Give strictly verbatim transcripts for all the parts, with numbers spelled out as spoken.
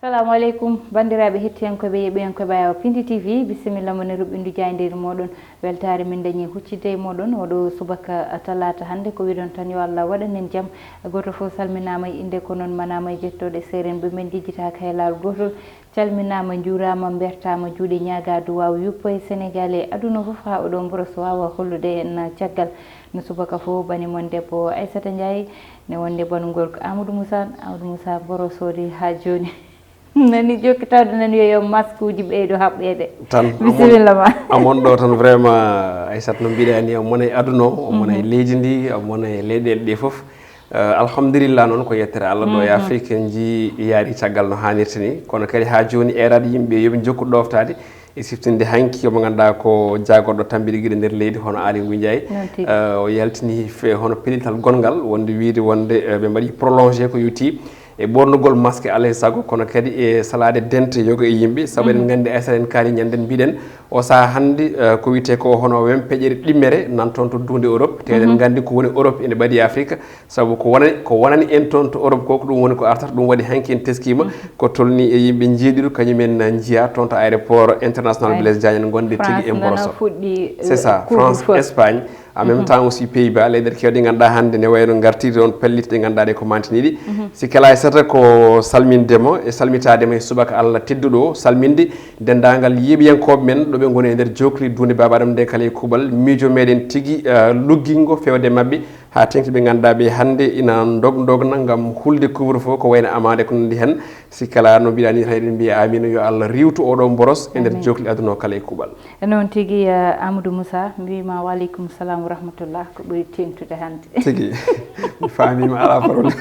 Assalamu aleykum, banndiraaɓe hettiyankooɓe, yeɓiyankooɓe Ayawa Pindi T V, bisimilla mon e ruɓɓindu jaayndeeri mooɗon. Weltaare min dañi huccitde e mooɗon oɗo subaka talaata hannde. Ko wiɗon tan yo Allah waɗan en jam. Gooto fof salminaama e innde, ko noon manaama e jettooɗe, seeren ɓe men jejjitaaka hay laawol gootol. Calminaama, njuuraama, mbertaama, juuɗe ñaagaa duwaaw yuppo e Senegaal e aduna fof, haa oɗo mboros waawa hollude en caggal. No subaka fof, bani mon debbo Aissata Ndiaye, ne wonde banugol ko Amadou Moussa. Amadou Moussa, mboros o de haa jooni nani jokki tawde nani yo, yo masque uji ɓeydo haɓɓeede. Tan, amon, bisimilla ma. Amon ɗo tan vraiment, Aissata, no mbiɗa ni, amon e aduna o, amon e leydi ndi, amon e leyɗeele ɗe fof. Eh, alhamdulillah noon, ko yettere Allah, ɗo e Afrique en njii yaari caggal no haanirta ni. Kono kadi haa jooni eeraade yimɓe yo ɓe njokku ɗooftaade e siftinde hanki, omo ngannduɗaa ko jaagorɗo tambiɗe giɗe nder leydi, hono Aly Ngouille Ndiaye. Noon tigi. Eh, o yaltini fe-, hono pellital gonngal, wonde wiide wonde, eh, ɓe mbaɗi prolongé ko yowti e ɓornugol masque alaa e sago, kono kadi e salaade dente yoga e yimɓe, sabu eɗen nganndi, Aissata, en kaali ñannden, mbiɗen o sahaa hannde, eh, ko wiyetee ko hono wen peƴere ɗimmere nan toon to duunde Europe, te eɗen nganndi ko woni Europe ene ɓadi Afrique, sabu ko wonani, ko wonani en toon to Europe ko, ko ɗum woni ko artata, ɗum waɗi hanki en teskiima ko tolni e yimɓe njeeɗiɗo, kañum en njiyaa toon to aéroport international Blaise Diagne, en ngonde tigi e mboroso. C'est ça, France, Espagne, en même temps aussi Pays-Bas, leyɗeele keewɗe ɗe ngannduɗaa hannde ne wayno ngartiiɗe ɗoon pellitte ɗe ngannduɗaa ɗe ko mantiniiɗe. Sikke alaa e sago ko salminde mo e salmitaade mo e subaka Allah tedduɗo o, salminde denndaangal yeeɓiyankooɓe men ɗo ɓe ngoni e nder jookli duunde Baaba Adama nde kala e kuuɓal, miijo meɗen tigi, eh, luggingo fewde maɓɓe haa teeŋti ɓe ngannduɗaa ɓe hannde ina ndog-, ndogna ngam hulde couvre-feu ko wayno amaade ko nanndi heen. Sikke alaa, no mbiɗa ni, hay eɗen mbiya amiin, yo Allah riiwtu oɗo mboros e nder jookli aduna o kala e kuuɓal. E noon tigi, eh, Amadou Moussa, mbiyma wa aleykum salam wa rahmatullah, ko ɓuri teeŋtude hannde. Tigi, mi faamiima, alaa problème.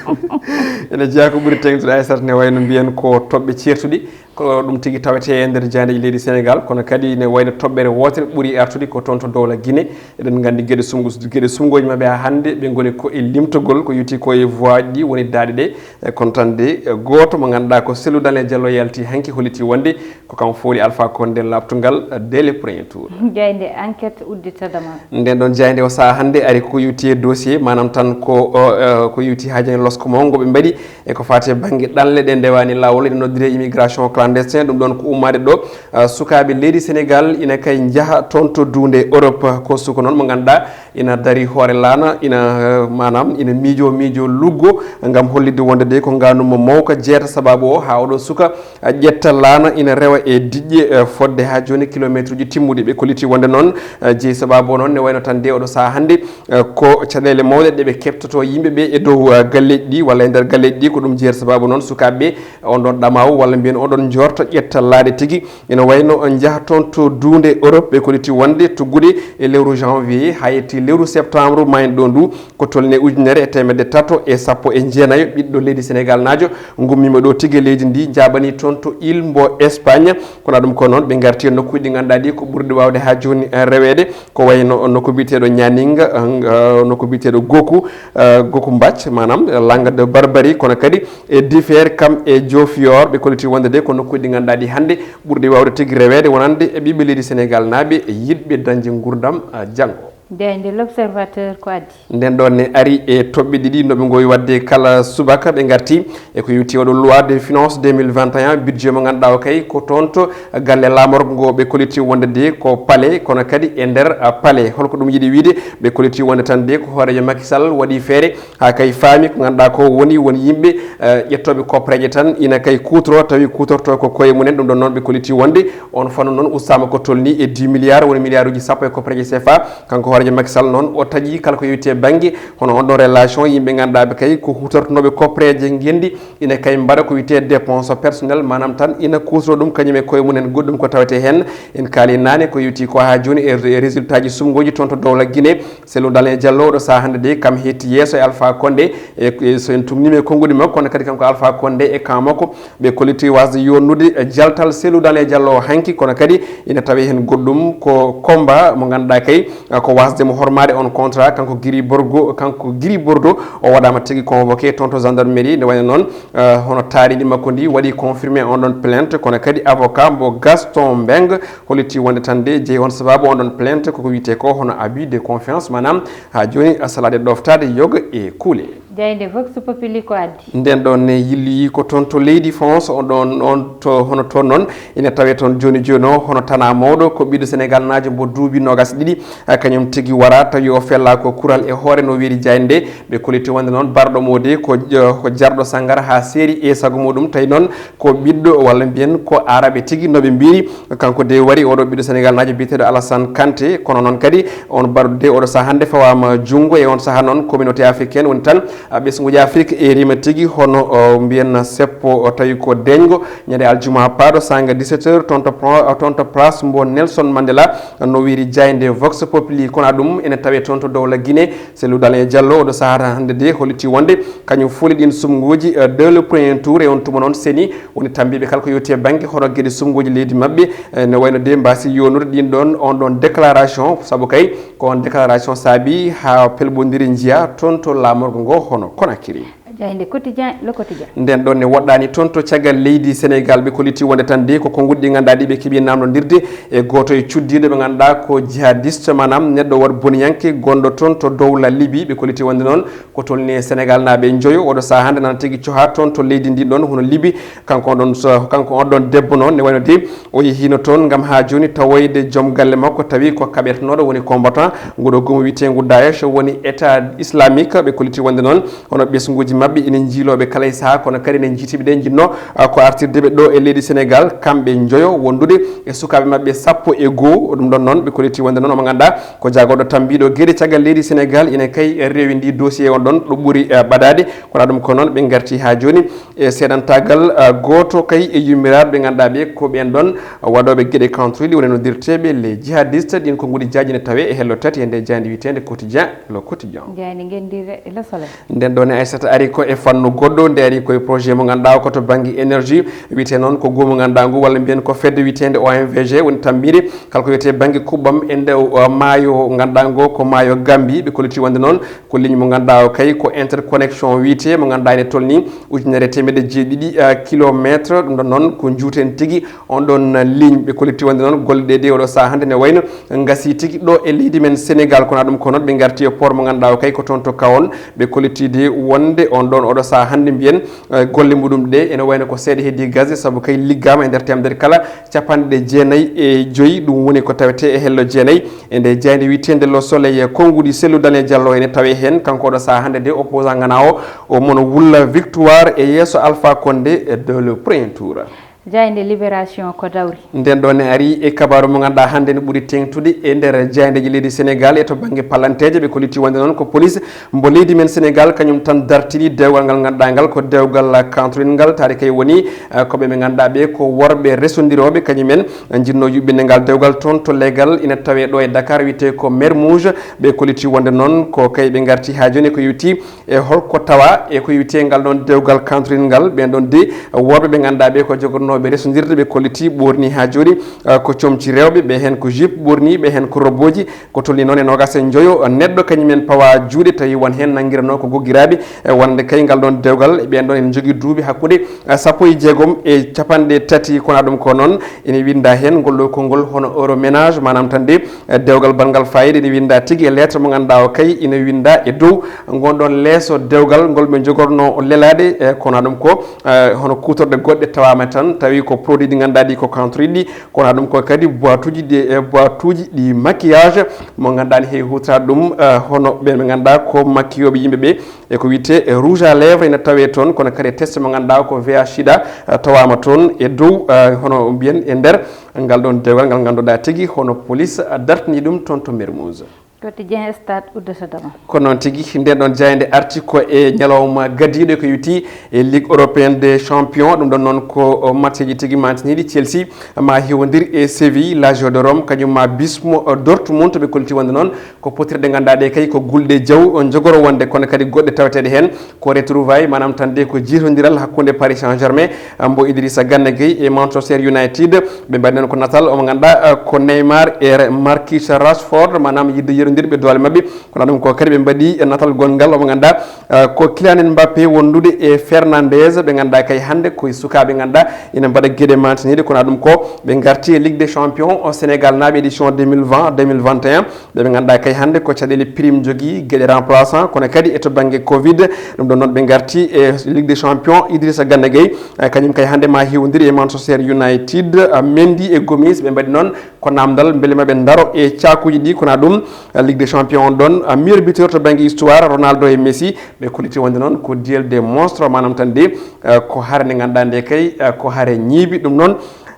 Ene jeyaa ko ɓuri teeŋtude, Aissata, ne wayno mbiyen ko toɓɓe ceertuɗi, ko ɗum tigi tawetee e nder jaayndeeji leydi Senegaal, kono kadi ne wayno toɓɓere wootere ɓuri artude ko toon to dowla Guinée. Eɗen nganndi geɗe sumgo-, geɗe sumgooji maɓɓe haa hannde, ɓe ngoni ko e limtogol ko yowti ko e voie ɗi woni daaɗe ɗe. E kono tan de, e gooto mo ngannduɗaa ko Cellou Dalein Diallo yalti hanki, holliti wonde ko kam fooli Alpha Condé laaɓtungal, eh, dès le premier tour. Jaaynde Enquête udditata ma. Nden ɗon jaaynde o sahaa hannde ari ko yowti e dossier, maanaam tan ko, o, eh, ko yowti haa jani losko mawngo ɓe mbaɗi e ko faati e bannge ɗanle ɗe ndewaani laawol, ene noddire immigration clandestin, ɗum ɗon ko ummaade ɗo, eh, sukaaɓe leydi Senegaal ina kay njaha toon to duunde Europe. Ko suka noon mo ngannduɗaa ina dari hoore laana, ina, eh, maanaam ina miijo miijo luggo ngam hollitde wonde de ko ngaandu mo mawka jeeta sababu o haa oɗo suka, eh, ƴetta laana ina rewa e diƴƴe, eh, fodde haa jooni kilomeetruuji timmuɗi. Ɓe kolliti wonde noon, eh, jeyi sababu o noon ne wayno tan de oɗo sahaa hannde, eh, ko caɗeele mawɗe ɗe ɓe keɓtotoo yimɓe ɓe e dow, eh, galleeji ɗi walla e nder galleeji ɗi, ko ɗum jeyi sababu noon sukaaɓe ɓe on ɗon ɗamaawu walla mbiyen on ɗon njoorto ƴetta laaɗe tigi. Ina wayno on njaha toon to duunde Europe, ɓe kolliti wonde tuggude e lewru janvier haa yetti lewru septembre mayni ɗo ndu, ko tolni e ujunere e teemedde tato e sappo e jeenayo ɓiɗɗo leydi Senegaal naajo ngummiima ɗo tigi e leydi ndi, jaaɓani toon to île mbo Espagne. Kono ɗum ko noon, ɓe ngarti e nokkuuji ɗi ngannduɗaa ɗi ko ɓurɗi waawde haa jooni, eh, reweede, ko wayno nokku biyeteeɗo Nianing, eh, nokku biyeteeɗo Goku, eh, Goku Mbac, maanaam Langue de Barbarie, kono kadi e Differre kam e Diofior, ɓe kolliti wonde de ko nokkuuji ɗi ngannduɗaa ɗi hannde ɓurɗi waawde tigi reweede wonande e ɓiɓɓe leydi Senegaal naaɓe e yiɗɓe dañde nguurndam, ah, janngo. Jaaynde L'Observateur ko addi? Nden ɗon ne ari e toɓɓe ɗiɗi no ɓe ngowi waɗde kala subaka, ɓe ngarti e ko yowti oɗo loi de finance deux mille vingt et un, budget mo ngannduɗaa o kay ko toon to galle laamorgo ngo ɓe kolliti wonde de ko palais, kono kadi e nder, ah, palais. Holko ɗum yiɗi wiide? Ɓe kolliti wonde tan de ko hooreejo Macky Sall waɗi feere haa kay faami ko ngannduɗaa ko woni, woni yimɓe, eh, ƴettooɓe koppareeje tan ina kay kuutoro, tawi kuutorto ko koye mumen. Ɗum ɗon noon ɓe kolliti wonde on fannu noon ustaama ko tolni e dix milliards, woni milliarduuji sappo e koppareeje C F A. Kanko hooreejo Macky Sall noon o taƴi kala ko yowiti e bannge hono on ɗon relation yimɓe ngannduɗaa ɓe kay ko huutortonooɓe koppareeje ngenndi, ina kay mbaɗa ko wiyetee dépense personnel, maanaam tan ina kuutoro ɗum kañum e koye mumen. Goɗɗum ko tawetee heen, en kaali naane ko yowti ko haa jooni e, e résultat ji sumngooji toon to dowla Guinée. Cellou Dalein Diallo oɗo sahaa hannde de kam hetti yeeso e Alpha Condé, e, e so en tumniima e konnguɗi makko, kono kadi kanko Alpha Condé e camp makko ɓe kolliti wasde yonnude jaltal Cellou Dalein Diallo hanki, kono kadi ina tawi heen goɗɗum ko combat mo ngannduɗaa kay, ah, ko wasde mo hormaade on contrat, kanko Gris Borgo, kanko Gris Bordeaux o waɗaama tigi convoqué toon to gendarmerie, nde wayno noon, ah, hono taariindi makko ndi waɗi confirmé on ɗon plainte, kono kadi avocat mbo Gaston Mbengue holliti wonde tan de jeyi on sababu on ɗon plainte koko wiyetee ko hono abus de confiance, maanaam haa jooni salaade ɗoftaade yoga e kuule. Jaaynde Vox Populi ko addi. Nden ɗon ne yilloyi ko toon to leydi France, on ɗon on to hono toon noon ina tawee toon jooni jooni o, hono tanaa mawɗo ko ɓiɗɗo Senegal naajo mbo duuɓi noogas ɗiɗi, eh, kañum tigi wara tawi o fellaa ko kural e hoore no wiyri jaaynde nde. Ɓe kolliti wonde noon barɗo mo de ko, eh, ko jarɗo sanngara haa seeri e sago muɗum, tawi noon ko ɓiɗɗo walla mbiyen ko aaraɓe tigi no ɓe mbiri. Kanko de wari oɗo ɓiɗɗo Senegal naajo biyeteeɗo Alassane Kanté, kono noon kadi on barɗo de oɗo sahaa hannde fawaama junngo e on sahaa noon communauté africaine woni tan, ah, ɓesnguuji Afrique e rima tigi hono, oh, mbiyen seppo, oh, tawi ko deeñgo ñande aljuma paaɗo sanga dix-sept heures toon to pro-, toon to place mbo Nelson Mandela no wiyri jaaynde Vox Populi. Kono ɗum ene tawee toon to dowla Guinée, Cellou Dalein Diallo oɗo sahaa hannde de holliti wonde kañum fooli ɗin sumnguuji, eh, dès le premier tour e on tuma noon seni woni tambiiɓe kala ko yowti e bannge hono geɗe sumnguuji leydi maɓɓe, eh, ne wayno de mbaasi yoonude ɗin ɗon on ɗon déclaration, sabu kay ko on déclaration saabi haa pelɓondiri njiya toon to laamorgo ngo hono Conakry. Jaaynde Quotidien, Le Quotidien. Nden ɗon ne woɗɗaani toon to caggal leydi Senegal, ɓe kolliti wonde tan de ko konnguɗi ɗi ngannduɗaa ɗi ɓe keɓi naamnondirde e gooto e cuddiiɗo ɓe ngannduɗaa ko jihadiste, maanaam neɗɗo waɗ boniyanke gonɗo toon to dowla Libi. Ɓe kolliti wonde noon ko tolni e Senegal naaɓe njoyo oɗo sahaa hannde nana tigi cohaa toon to leydi ndi ɗon hono Libi. Kanko on ɗon so, kanko on ɗon debbo noon ne wayno de o yehiino toon ngam haa jooni tawoyde joom galle makko tawi ko kaɓetenooɗo woni combattant nguɗo goomu wiyeteengu Daesh woni État Islamique. Ɓe kolliti wonde noon hono ɓesnguuji maɓɓe ene njiilooɓe kala e sahaa, kono kadi ne njiitiiɓe ɗe njiɗno, ah, ko artirde ɓe ɗo e leydi Senegal, kamɓe njoyo wondude e sukaaɓe maɓɓe sappo e goo. Ɗum ɗon noon ɓe kolliti wonde noon omo ngannduɗaa ko jaagorɗo tambiiɗo geɗe caggal leydi Senegal ene kay rewi ndi dossier on ɗon ɗo ɓuri, eh, ɓadaade. Kono ɗum ko noon ɓe ngarti haa jooni e seeɗantaagal, ah, gooto kay e yummiraaɓe ɓe ngannduɗaa ɓe ko ɓeen ɗon waɗooɓe geɗe contreɗi woni noddirteeɓe les jihadistes. Ɗin konnguɗi jaaji ne tawee e hello tati e nde jaaynde wiyeteende Quotidien, Le Quotidien. Jaaynde ngenndiire, Le Soleil. Nden ɗon ne Aissata ari ko e fannu goɗɗo, nde ari ko e projet mo ngannduɗaa ko to bannge énergie, wiyetee noon ko goomu ngannduɗaa ngu walla mbiyen ko fedde wiyeteende O M V G woni tammiinde kala ko wiyetee bannge kuɓɓam e nde, uh, maayo ngannduɗaa ngo ko maayo Gambie. Ɓe kolliti wonde noon ko ligne mo ngannduɗaa o kay ko interconnexion wiyetee mo ngannduɗaa ene tolni ujunere e teemedde jeeɗiɗi, uh, kilométre. Ɗum ɗon noon ko njuuten tigi on ɗon ligne. Ɓe kolliti wonde noon golle ɗe de oɗo sahaa hannde ne wayno ngasi tigi ɗo e leydi men Senegal. Kono ɗum ko noon ɓe ngarti e port mo ngannduɗaa o kay ko toon to Kaon. Ɓe kolliti de wonde on ɗon oɗo sahaa hannde mbiyen, eh, golle muɗum ɗe ene wayno ko seeɗa heedi gasde sabu kay liggaama e nder teemedere kala capanɗe jeenayi e joyi. Ɗum woni ko tawetee e hello jeenayi e nde jaaynde wiyeteende Le Soleil. Konnguɗi Cellou Dalein Diallo ene tawee heen. Kanko oɗo sahaa hannde de opposant ngana o, o mono wulla victoire e yeeso Alpha Condé e dès le premier tour. Jaaynde Libération ko dawri. Nden ɗo ne ari e kabaaru mo ngannduɗaa hannde ne ɓuri teeŋtude e nder jaayndeeji leydi Senegal e to bannge palanteeje. Ɓe kolliti wonde noon ko police mbo leydi men Senegal kañum tan dartini dewgal ngal ngannduɗaa ngal ko dewgal contreɗingal. Taari kay woni, eh, ko ɓe ɓe ngannduɗaa ɓe ko worɓe resondirooɓe kañum en njiɗno yuɓɓinde ngal dewgal toon to leegal ina tawee ɗo e Dakar wiyetee ko Mermoz. Ɓe kolliti wonde noon ko kay ɓe ngarti haa jooni ko yowti e holko tawa e ko wiyetee ngal ɗon dewgal contreɗingal. Ɓeen ɗon de worɓe ɓe ngannduɗaa ɓe ko jogornooɓe resondirde, ɓe kolliti ɓoorni haa jooni, eh, ko comci rewɓe, ɓe heen ko jupe ɓoorni, ɓe heen ko robbooji, ko tolni noon e noogaas e njoyo neɗɗo kañum en pawa juuɗe tawi won heen nanngiranoo ko goggiraaɓe, eh, wonde kay ngal ɗon dewgal e ɓeen ɗon ene njogii duuɓi hakkunde, eh, sappo e jeegom e capanɗe tati. Kono ɗum ko noon ene winnda heen ngol ɗo konngol hono euro ménage, maanaam tan de, eh, dewgal balngal fayida ene winnda tigi e lettre mo ngannduɗaa o kay ene winnda e dow ngon ɗon leeso dewgal ngol ɓe njogorno lelaade, eh, kono ɗum ko, eh, hono kuutorɗe goɗɗe tawaama tan tawi ko produit ɗi ngannduɗaa ɗi ko contreɗi, kono ɗum ko kadi boituji ɗi, eh, boituji ɗi maquillage mo ngannduɗaa ne heewi huutoraade ɗum, eh, hono ɓe ɓe ngannduɗaa ko maquillooɓe yimɓe ɓe e ko wiyetee e rouge à lèvres ene tawee toon, kono kadi e test mo ngannduɗaa ko V I H sida, eh, tawaama toon e dow, eh, hono mbiyen e nder ngal ɗon dewgal ngal ngannduɗaa tigi hono police, eh, dartini ɗum toon to Mermoz. Quotidien, Stade, Oudou Sadama. Ko noon tigi, nden ɗon jaaynde arti ko e ñalawma gadiiɗo ko yowiti e Ligue européenne des champions. Ɗum ɗon noon ko, o, matcheji tigi mantiniiɗi. Chelsea ma hiwondir e Séville, Lazio de Rome kañum ma Bismo, o, Dortmund. Ɓe kolliti wonde noon ko potirɗe ngannduɗaa ɗe kay ko gulɗe jaw, o, njogoro wonde, kono kadi goɗɗe taweteeɗe heen ko retrouvailles, maanaam tan de ko jiitondiral hakkunde Paris Saint-Germain, mbo Idrissa Gana Gueye e Manchester United. Ɓe mbaɗi noon ko natal omo ngannduɗaa, eh, ko Neymar e Re-, Marcus Rashford, maanaam yidde yeru Ndirɓe doole maɓɓe, kono ɗum ko kadi ɓe mbaɗi natal gonngal, omo ngannduɗaa, eh, ko Kylian Mbappé wondude e Fernandes, ɓe ngannduɗaa kay hannde koye sukaaɓe ngannduɗaa ina mbaɗa geɗe mantiniiɗe, kono ɗum ko ɓe ngarti e Ligue des Champions o Sénégal naaɓe édition deux mille vingt, deux mille vingt et un, ɓe ɓe ngannduɗaa kay hannde ko caɗeele prime jogii, geɗe remplaçant, kono kadi e to bannge covid, ɗum ɗon noon ɓe ngarti e Ligue des Champions, Idrissa Gana Gueye, eh, kañum kay hannde ma hewndiri e Manchester United, eh, Mendy e Gomis, ɓe mbaɗi noon ko namdal mbele maɓe ndaro e caakuuji ɗi, kono ɗum, eh, Ligue des Champions on ɗon, eh, meilleur buteur to bannge histoire, Ronaldo e Messi, ɓe kolliti wonde noon ko duel des monstres, maanaam tan de, eh, ko hare nde ngannduɗaa nde kay, eh, ko hare ñiibi. Ɗum noon,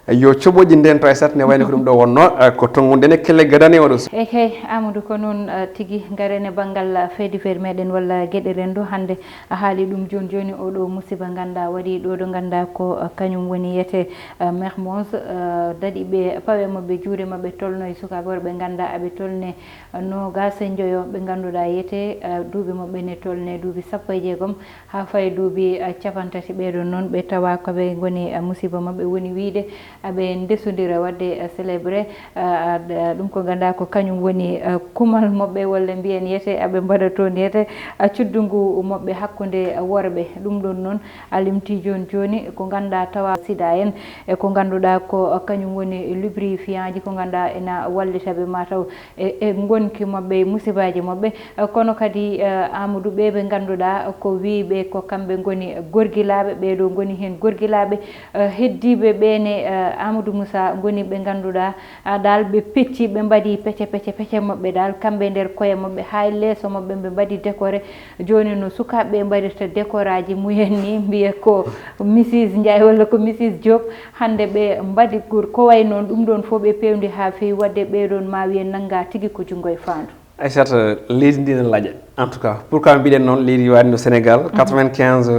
eh, yo coɓoji ndento e sat ne wayno ko ɗum ɗo wonno, eh, ko tonngude ne kelle gadane oɗo. Eyi kay, Amadou, ko noon, eh, tigi. Ngaren e banngal, eh, fait divers meɗen walla geɗe renndo hannde. A haali ɗum jooni jooni, oɗo musiba ngannduɗaa waɗi ɗo, ɗo ngannduɗaa ko, eh, kañum woni yete, eh, Mermoz, eh, daɗi ɓe pawe maɓɓe, juuɗe maɓɓe tolno e sukaaɓe worɓe ngannduɗaa aɓe tolne, eh, noogaas e njoyo, ɓe ngannduɗaa yete, eh, duuɓi maɓɓe ne tolne duuɓi sappo e jeegom haa fayi duuɓi, eh, capantati. Ɓeeɗo noon ɓe tawa ko ɓe ngoni, eh, musiba maɓɓe woni wiyde aɓe ndesondira waɗde, eh, célébré, eh, eh, ɗum ko ngannduɗaa ko kañum woni, eh, kumal maɓɓe, walla mbiyen yete aɓe mbaɗa toon yete, eh, cuddu ngu maɓɓe hakkunde, eh, worɓe. Ɗum ɗon noon a limti jooni jooni ko ngannduɗaa tawa sida en, e ko ngannduɗaa ko, eh, kañum woni lubrifiant ji ko ngannduɗaa ina wallita ɓe mataw e, e ngonki maɓɓe, e musibaaji maɓɓe. Eh, kono kadi, eh, Amadou, ɓe ɓe ngannduɗaa ko wiyɓe ko kamɓe ngoni gorgilaaɓe, ɓeeɗo ngoni heen gorgilaaɓe, eh, heddiiɓe ɓe ne, eh, Amadou Moussa, ngoni ɓe ngannduɗaa, ah, dal ɓe pecci, ɓe mbaɗi pece, pece, pece maɓɓe dal, kamɓe nder koye maɓɓe, haa e leeso maɓɓe, ɓe mbaɗi décoré. Jooni no sukaaɓe ɓe mbaɗirta décoraaji mumen ni, mbiya ko Missis Ndiaye walla ko Missis Diop, hannde ɓe mbaɗi gur-, ko wayi noon, ɗum ɗoon fof ɓe peewndi haa feewi, waɗde ɓee ɗoon ma wiye nannga tigi ko junngo e faandu. Aissata, leydi ndi ene laaƴa. En tout cas, pourquoi mbiɗen noon, leydi waɗi no Sénégal, quatre-vingt-quinze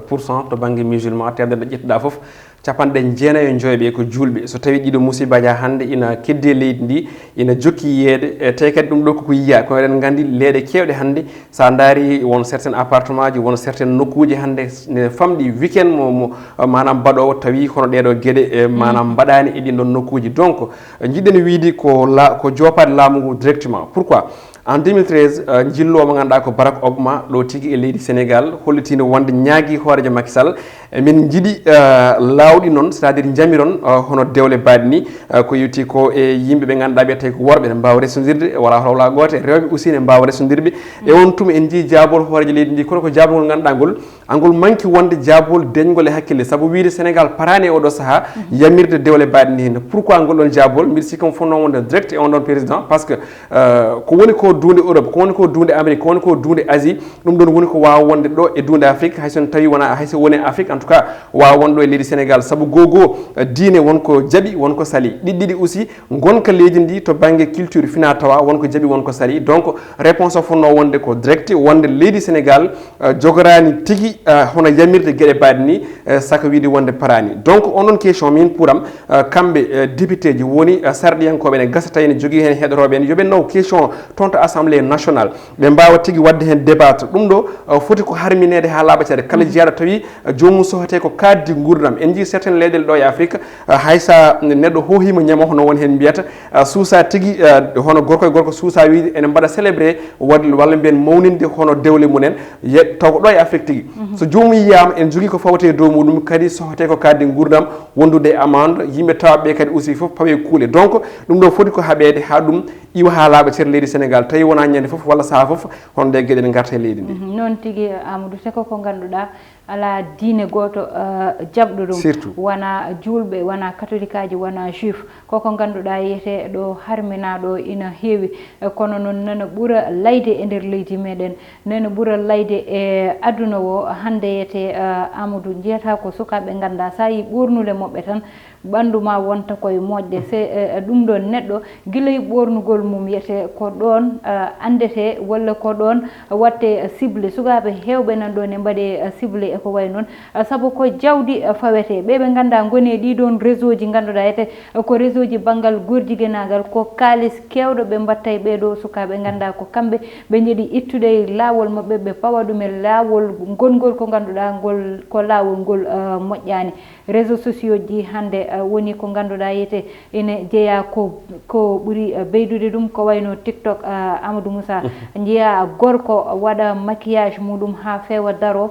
pour cent to bannge musulman, teemedere ɗo ƴettuɗaa fof, capanɗe jeenayo e joy ɓe ko juulɓe. So tawii ɗiɗo musibaaji haa hannde ina keddi e leydi ndi, ina jokki yiyeede, e tawi kadi ɗum ɗo koko yiyaa, kono eɗen nganndi leeɗe keewɗe hannde, so a ndaari won certains appartements ji, won certaines nokkuuji hannde ne famɗi weekend mo, mo, maanaam mbaɗoowo tawi kono ɗeeɗo geɗe, e, maanaam mbaɗaani e ɗin ɗon nokkuuji. Donc, jiɗɗen wiide ko la-, ko joopaade laamu ngu directement. Pourquoi? En deux mille treize, euh, njillu o mo ngannduɗaa ko Barack Obama ɗo tigi e leydi Sénégal hollitiino wonde ñaagii hooreejo Macky Sall, emin njiɗi, euh, laawɗi noon, c'est-à-dire njamiron, euh, hono dewle baɗe ni, euh, ko yowti ko e yimɓe ɓe ngannduɗaa ɓe tawi ko worɓe ne mbaawa resondirde, wala hawla gooto, rewɓe aussi ne mbaawa resondirde. E on tuma en njii jaabol hooreejo leydi ndi, kono ko jaabol ngol ngannduɗaa ngol, angol manki wonde jaabol deñgol e hakkille, sabu wiide Sénégal paraani e oɗo sahaa yamirde dewle baɗe ni heen. Pourquoi ngol ɗon jaabol? Mbiɗa sikki on fof noon wonde direct e on ɗon président, parce que, euh, ko woni ko duunde Europe, ko woni ko duunde Amérique, ko woni ko duunde Asie, ɗum ɗon woni ko waawa wonde ɗo e duunde Afrique, hay so tawi wona, hay so woni Afrique, en tout cas, waawa wonde ɗo e leydi Sénégal, sabu gogo, euh, diine won ko jaɓi, won ko sali. Ɗiɗi ɗiɗi aussi, ngonka leydi ndi to bannge culture fina tawa won ko jaɓi, won ko sali. Donc, réponse o fotnoo wonde ko direct, wonde leydi Sénégal, euh, jogoraani tigi, euh, hono yamirde geɗe baɗe ni, euh, saka wiide wonde paraani. Donc, on ɗon question min pour am, euh, kamɓe, euh, député ji woni, euh, sarɗiyankooɓe ne gasa tawi ne jogii heen heɗotooɓe en, yo ɓe naw question toon to Assemblée nationale. Ɓe mbaawa tigi waɗde heen débat. Ɗum ɗo, uh, foti ko harmineede haa laaɓa ceede. Kala jeyaaɗo tawi, uh, joomum sohete ko kaaddi nguurndam. En njii certaines leyɗeele ɗo e Afrique, uh, hay so neɗɗo hoohiima ñama hono won heen mbiyata, uh, suusa tigi, uh, hono gorko e gorko suusa wiide ene mbaɗa célébré waɗ-, walla mbiyen mawninde hono dewle mumen. Ye-, taw ko ɗo e Afrique tigi. So joomum yiyaama ene jogii ko fawte e dow muɗum, kadi sohete ko kaaddi nguurndam, wondude e amende, yimɓe tawaaɓe ɓe kadi aussi fof pawe kuule. Donc, ɗum ɗo foti ko haɓeede haa ɗum iwa haa laaɓa ceede leydi Sénégal, tawi wonaa ñande fof walla sahaa fof, hono nde geɗe ne ngarta e leydi ndi. Mhm, noon tigi, Amadou, te ko ko ngannduɗaa alaa diine gooto, eh, jaɓɗo ɗum. Surtout. Wonaa juulɓe, wonaa katolikaaji, wonaa juif. Ko ko ngannduɗaa yiyetee ɗo harminaa ɗo ina heewi, eh, kono noon nana ɓura layde e nder leydi meɗen, nana ɓura layde e aduna o. Hannde yiyetee, eh, Amadou, njiyataa ko sukaaɓe nganndaa, so a yii ɓoornule maɓɓe tan, ɓanndu ma wonta koye moƴƴe. Se, eh, ɗum ɗoon neɗɗo, gila e ɓoornugol mum, yiyetee ko ɗoon, eh, anndetee, walla ko ɗoon waɗtee, eh, cible. Sukaaɓe heewɓe nan ɗoon ne mbaɗee, eh, cible. Ko wayi noon, sabu ko jawdi fawetee. Ɓee ɓe nganndaa ngoni e ɗii ɗoon réseau ji ngannduɗaa ete ko réseau ji banngal gorjigenaagal, ko kaalis keewɗo ɓe mbatta e ɓee ɗoo sukaaɓe nganndaa ko kamɓe ɓe njiɗi ittude e laawol maɓɓe, ɓe pawa ɗum e laawol ngonngol ko ngannduɗaa ngol ko laawol ngol moƴƴaani. Réseaux sociaux ji hannde woni ko ngannduɗaa yete ene jeyaa ko ko ɓuri beydude ɗum ko wayno TikTok. Amadou Moussa, njiyaa gorko waɗa maquillage muɗum haa feewa daro,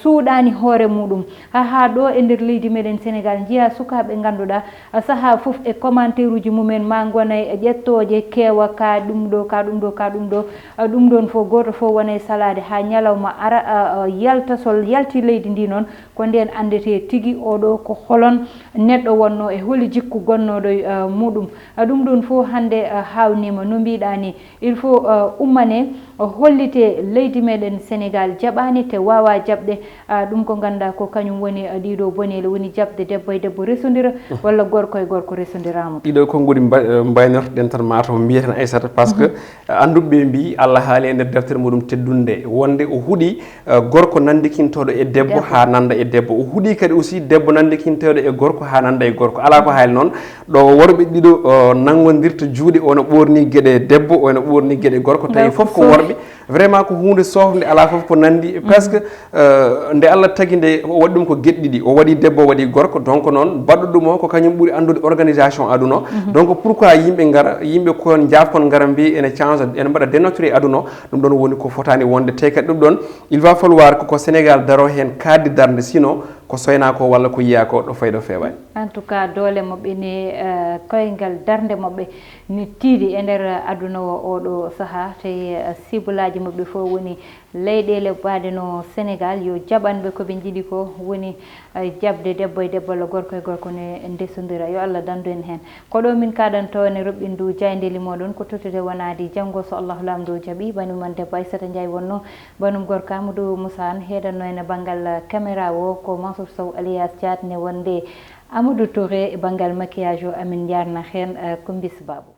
suuɗaani hoore muɗum. Haa haa ɗo e nder leydi meɗen Sénégal njiyaa sukaaɓe ngannduɗaa sahaa fof e commentaire uji mumen ma ngona e ƴettooje keewa ka ɗum ɗo ka ɗum ɗo ka ɗum ɗo. Ɗum ɗon fof gooto fof wona e salaade haa ñalawma ara yalta so yalti leydi ndi noon ko ndeen anndetee tigi oɗo ko holon neɗɗo wonno e holi jikku gonnooɗo e muɗum. Ɗum ɗon fof hannde haawniima no mbiɗa ni. Il faut ummane hollite leydi meɗen Sénégal jaɓaani te waawa jaɓde ɗum ko ngannduɗaa ko kañum woni ɗiɗo boneele woni jaɓde debbo e debbo resondira walla gorko e gorko resondiraama. Ɗiɗo konnguɗi mbaynortoɗen tan mataw mbiyeten Aissata par ce que annduɓe ɓe mbi Allah haali e nder deftere muɗum teddunde wonde o huɗi gorko nandikintooɗo e debbo haa nanda e debbo, o huɗi kadi aussi debbo nandikintooɗo e gorko haa nanda e gorko. Alaa ko haali noon, ɗo worɓe ɗiɗo nanngondirta juuɗe, o no ɓoorni geɗe debbo, o no ɓoorni geɗe gorko, tawi fof ko worɓe. Vraiment ko huunde soofnde, alaa fof ko nanndi, parce que nde Allah tagi nde o waɗi ɗum ko geɗe ɗiɗi, o waɗi debbo, o waɗi gorko, donc noon baɗɗo ɗum o ko kañum ɓuri anndude organisation aduna o. Donc pourquoi yimɓe ngara, yimɓe ko njaafkon ngara mbi ene change, ene mbaɗa dénaturer aduna o, ɗum ɗon woni ko fotaani wonde, te kadi ɗum ɗon il va falloir ko ko Sénégal daro heen kaaddi darnde, sinon ko soynaa ko walla ko yiyaa ko ɗo fayi ɗo feewaani. En tout cas doole maɓɓe ne koyngal darnde maɓɓe ne tiiɗi e nder aduna o oɗo sahaa, tawi ciblaaji maɓɓe fof woni leyɗeele mbaɗe no Sénégal yo jaɓanɓe ko ɓe njiɗi ko woni jaɓde debbo e debbo walla gorko e gorko ne ndesondira. Yo Allah danndu en heen. Ko ɗo min kaaɗantoo ne roɓɓindu jaayndeeli mooɗon ko tottude wonaadi janngo so Allahu Laamɗo jaɓi. Banum mon debbo Aissata Ndiaye wonno, banum gorko Amadou Moussa Anne heedanno en banngal caméra o ko Mansour Sow alias Thiat ne wonde Amadou Touré e banngal maquillage o. Amin njaarna heen Kumbis Babou.